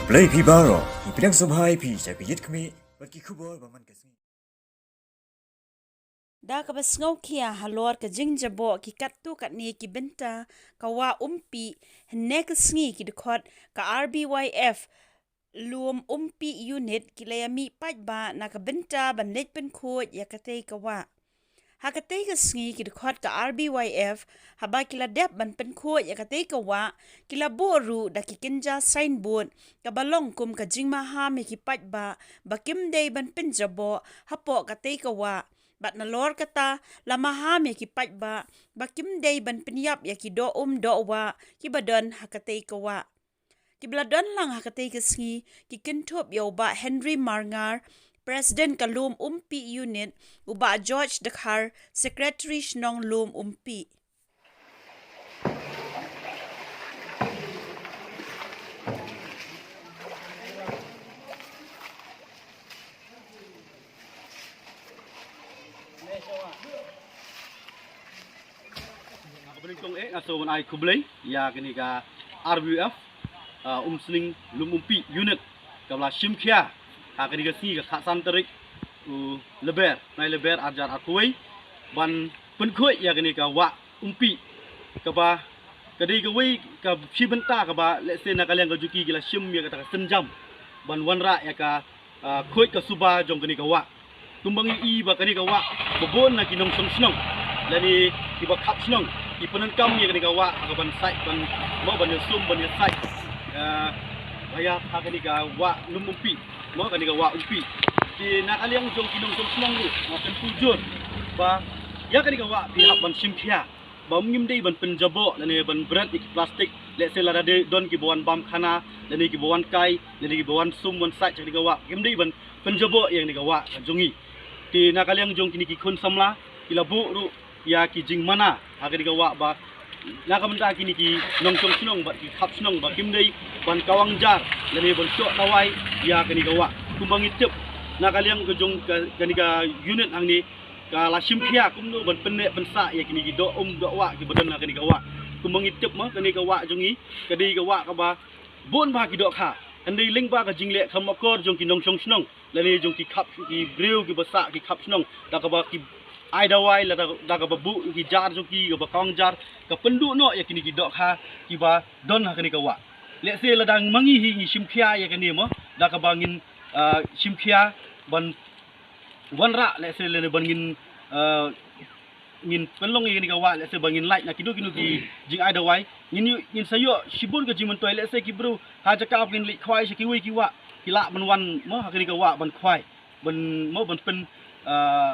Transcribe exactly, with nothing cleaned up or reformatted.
Khublei phi baroh, ngi pdiang sngewbha ïa phi sha ka Ïit Khmih bad ki khubor ba man ka sngi. Da kaba sngewkhia halor ka jingjaboh ki katto katne ki bynta ka wah Umpi, hynne ka sngi ki dkhot ka R B Y F Lum Umpi Unit ki la ïa mih paidbah na ka bynta ban leit pynkhuid ïa katei ka wah. Ha katei ka sngi ki dkhot ka R B Y F, haba ki la dep ban pynkhuid ïa katei ka wah, ki la buh ruh da ki kynja signboard kaba long kum ka jingmaham ïa ki paidbah ba kim dei ban pynjaboh hapoh katei ka wah. Bad nalor kata la maham ïa ki paidbah ba kim dei ban pynïap ïa ki doh um doh wah kiba don ha katei ka wah. Kiba la don lang ha katei ka sngi ki kynthup ïa u Bah Henry Marngar, President ka Lum Umpi Unit, u Bah George Dkhar, Secretary Shnong Lum Umpi. Ka banyngkong eh nga sngewbha ban ai khublei ïa kane ka R B Y F, uh, Umsning Lum Umpi Unit kaba la shim khia ha kane ka sngi ka khatsan tarik u Lber, nai Lber arjar arphew wei, ban pynkhuid ïa kane ka wah Umpi kaba ka dei kawei ka shi bynta kaba lehse na ka liang ka jong ki ki la shim ïa kata ka sienjam ban wanrah ïa ka, ah, khuid ka suba jong kane ka wah. Kumba ngi i ba kane ka wah ba bun na ki nongshong shnong lane kiba khap shnong ki pyndonkam ïa kane ka wah ha kaban sait ban mo ban ïasum ban ïasait, ah, ba ïa ha kane ka wah Lum Umpi mo kane ka wah Umpi. Te na ka liang jong ki nongshong shnong ruh nga kyntu jur ba ïa kane ka wah phi hap ban shim khia ba ngim dei ban pynjaboh lane ban bret ïa ki plastik. Lehse lada dei don kiba wan bam khana lane kiba wan kai lane kiba wan sum wan sait sha kane ka wah, ngim dei ban pynjaboh ïa kane ka wah ka jong ngi. Te na ka liang jong kine ki khun samla ki la buh ruh ïa ki jingmana ha kane ka wah ba na ka bynta kine ki nongshong shnong bad ki khap shnong ba kim dei ban kawang jar lane ban shoh tawai ïa kane ka wah. Kumba ngi tip na ka liang ka jong ka, kane ka unit hangne ka la shim khia kumno ban pynneh pynsah ïa kine ki doh um doh wah kiba don ha kane ka wah. Kumba ngi tip ma kane ka wah jong ngi ka dei ka wah kaba bun bha ki dohkha. Hynrei lyngba ka jingleh kham akor jong ki nongshong shnong lane jong ki khap ki briew kiba sah ki khap shnong da kaba ki ai dawai lada da kaba buh ki jar jong ki kaba kawang jar ka pynduh noh ïa kine ki dohkha kiba don ha kane ka wah. Lehse lada ma ngi hi ngi shim khia ïa kane mo da kaba ngin, ah, shim khia ban wanrah lehse lane ban ngin, ah, ngin pynlong ïa kane ka wah lehse ba ngin lait na kino kino ki jingai dawai ngin ïoh ngin sa ïoh shibun ka jingmyntoi lehse ki briew ha jaka ba ngin leit khwai sha kiwei ki wah ki lah ban wan mo ha kane ka wah ban khwai ban mo ban pyn, ah,